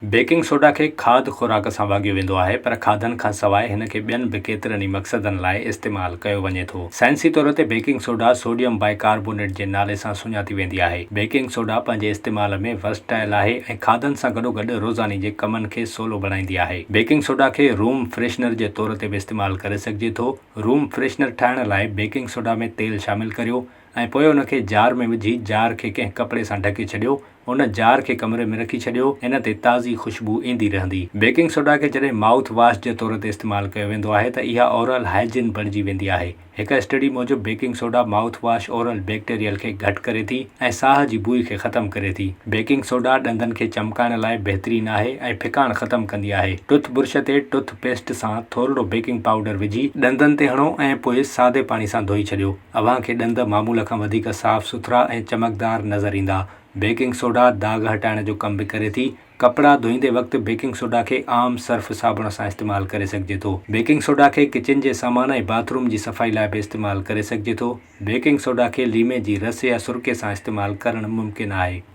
Baking soda کي کاڌ خوراڪ سان واڳيو ويندو آهي پر کاڌن کان سواء هن کي ٻين به ڪيترن ئي مقصدن لاء استعمال ڪيو وڃي ٿو. سائنسي طور تي بيڪنگ سوڊا سوڊيم بائيڪاربونيٽ جي نالي سان سڃاتي ويندي آهي. بيڪنگ سوڊا پنهنجي استعمال ۾ ورسٽائل آهي ۽ کاڌن سان گڏوگڏ روزاني جي ڪمن کي سولو بڻائيندي آهي. بيڪنگ سوڊا کي روم فريشنر جي طور تي به استعمال ڪري سگهجي ٿو. روم فريشنر ٺاهڻ لاء بيڪنگ سوڊا ۾ تيل شامل ڪريو ۽ پوء ان کي جار ۾ وجهي جار کي ڪنهن ڪپڙي سان ڍڪي ڇڏيو. ان جار کي ڪمري ۾ رکي ڇڏيو، ان تي تازي خوشبو ايندي رهندي. بيڪنگ سوڊا کي جڏهن مائوٿ واش جي طور تي استعمال ڪيو ويندو آهي ته اها اورل هائيجين بڻجي ويندي آهي. هڪ اسٽڊي موجب baking soda mouth wash oral bacterial کي گهٽ ڪري ٿي ۽ ساهه جي بوء کي ختم ڪري ٿي. بيڪنگ سوڊا ڏندن کي چمڪائڻ لاء بهترين آهي ۽ ڦڪاڻ ختم ڪندي آهي. ٽوٿ برش تي ٽوٿ پيسٽ سان ٿورڙو بيڪنگ پائوڊر وجهي ڏندن تي هڻو ۽ پوء سادي پاڻي سان ڌوئي ڇڏيو. اوهان کي ڏند معمول کان وڌيڪ صاف سٿرا ۽ چمڪدار نظر ايندا. بيڪنگ سوڊا داغ هٽائڻ جو ڪم به ڪري ٿي. ڪپڙا ڌوئيندي وقت بيڪنگ سوڊا کي عام سرف صابڻ سان استعمال ڪري سگهجي ٿو. بيڪنگ سوڊا کي ڪچن جي سامان ۽ باٿ روم جي صفائي لاء به استعمال ڪري سگهجي ٿو. بيڪنگ سوڊا کي ليمي جي رس يا سرڪي سان استعمال ڪرڻ ممڪن آهي.